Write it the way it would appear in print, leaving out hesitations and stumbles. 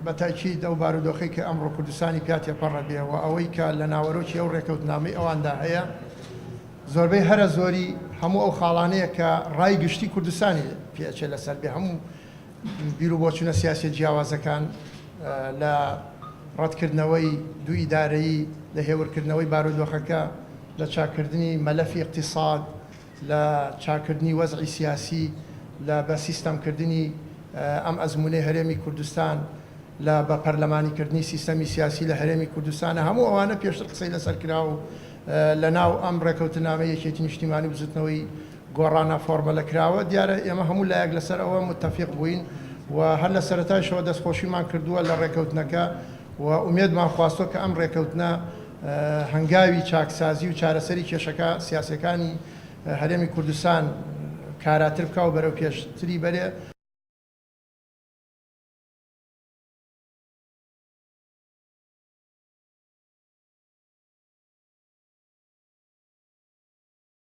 بە تەئکید ئەو بارودۆخەی کە ئەمڕۆ کوردستانی پیا تێپەڕ ئەبێ و ئەوەی کە لە ناوەرۆکی ئەو ڕێکەوتنامەی ئەواندا هەیە زۆربەی هەرە زۆری هەموو ئەو خاڵانەیە کە ڕای گشتی کوردستانی پێ ئەچێ لەسەر بێ هەموو بیروبۆچوونە سیاسیە جیاوازەکان لە ڕەتکردنەوەی دوو ئیدارەیی، لە هێورکردنەوەی بارودۆخەکە، لە چاککردنی مەلەفی ئیقتیساد، لە چاککردنی وەزعی سیاسی، لە بە سیستەمکردنی ئەم ئەزموونەی هەرێمی کوردستان، لە بە پەرلەمانیکردنی سیستەمی سیاسی لە هەرێمی کوردستانە، هەموو ئەوانە پێشتر قسەی لەسەر کرا و لە ناو ئەم ڕێکەوتنامەی یەکێتی نیشتیمانی و بزوتنەوەی گۆڕانە فۆرمەلە کراوە، دیارە ئێمە هەموو لایەک لەسەر ئەوە موتەفیق بووین و هەر لە سەرەتایشەوە دەستخۆشیمان کردووە لە ڕێکەوتنەکە و ئومێدمان خواستووە کە ئەم ڕێکەوتنە هەنگاوی چاکسازی و چارەسەری کێشەکە سیاسیەکانی هەرێمی کوردستان کاراتر بکا و بەرەو پێشتری بەرێ.